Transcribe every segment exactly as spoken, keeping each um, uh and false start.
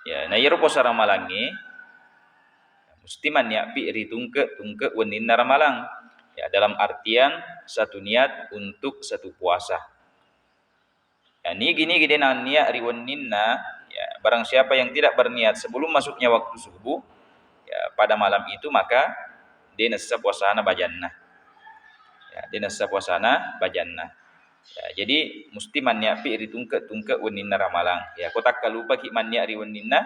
Ya, na iyaro puasa ramalangnge, musti manniappi ri tungke-tungke wenninna ramalang. Ya, dalam artian satu niat untuk satu puasa. Ya, nigi-nigi de' nanniat ri wenninna, ya, barang siapa yang tidak berniat sebelum masuknya waktu subuh, ya, pada malam itu, maka de' nessa puasana bajanna. Ya, de' nessa puasana bajanna. Ya, jadi musti manniappi ri tungke-tungke wenninna ramalang. Ya, ko takkalupaki manniat ri wenninna,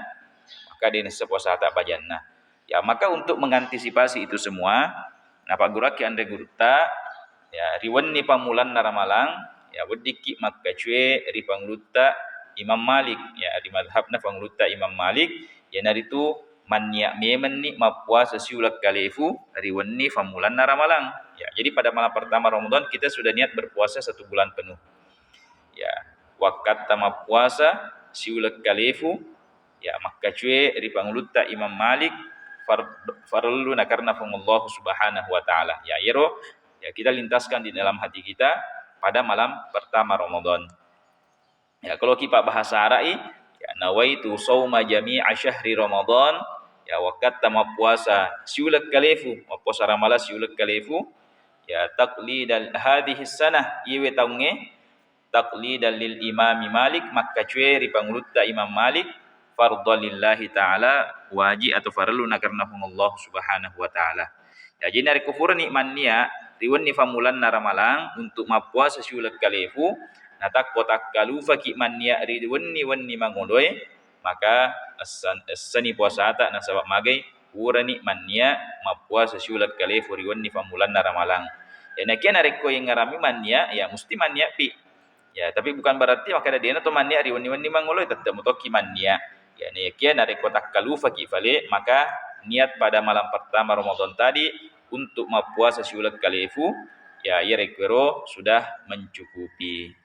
maka de' nessa puasata bajanna. Ya, maka untuk mengantisipasi itu semua, napagguruakki anre gurutta, ya, ri wenni pammulanna ramalang, ya, weddikki makkacue ri pangulutta Imam Malik, ya, ri madhabna pangulutta Imam Malik, iyanaritu manniat memenni mappuasa siuleng kalefu ri wenni pammulanna ramalang. Ya, jadi pada malam pertama Ramadan kita sudah niat berpuasa satu bulan penuh. Ya, wakkatta mappuasa siuleng kalefu, ya, makkacue ri pangulutta Imam Malik, far-, farellu nakarna Puang Allah Subhanahu wa Ta'ala. Ya, iyaro, ya, kita lintaskan di dalam hati kita pada malam pertama Ramadan. Ya, kalau ki pabbahasa Ara'i, ya, nawaitu sauma jami'a syahri Ramadan, ya, wakkatta mappuasa siuleng kalefu, mappuasa ramalang siuleng kalefu, ya, taqlidan hadhihi sanah, iyewe taungnge, taqlidan lil Imami Malik, makkacue ri pangulutta Imam Malik, fardhan lillahi ta'ala, waji atau farellu nakarna Puang Allah Subhanahu wa Ta'ala. Jaji narekko purani manniat ri wenni pammulanna ramalang untuk mappuasa siuleng kalefu, natakko takkalufaki manniat ri wenni-wenni mangoloe, maka essan-, essani puasata nasaba magai purani manniat mappuasa siuleng kalefu ri wenni pammulanna ramalang. Ya, nakia narekko yengngarami manniat, ya, musti manniatpi. Ya, tapi bukan berarti makkeda de'na to manniat ri wenni-wenni mangoloe, tette' motokki manniat. Ya, nakia narekko takkalufaki fale, maka niat pada malam pertama Ramadan tadi untuk mappuasa siuleng kalefu, ya, iyarekko ero sudah mencukupi.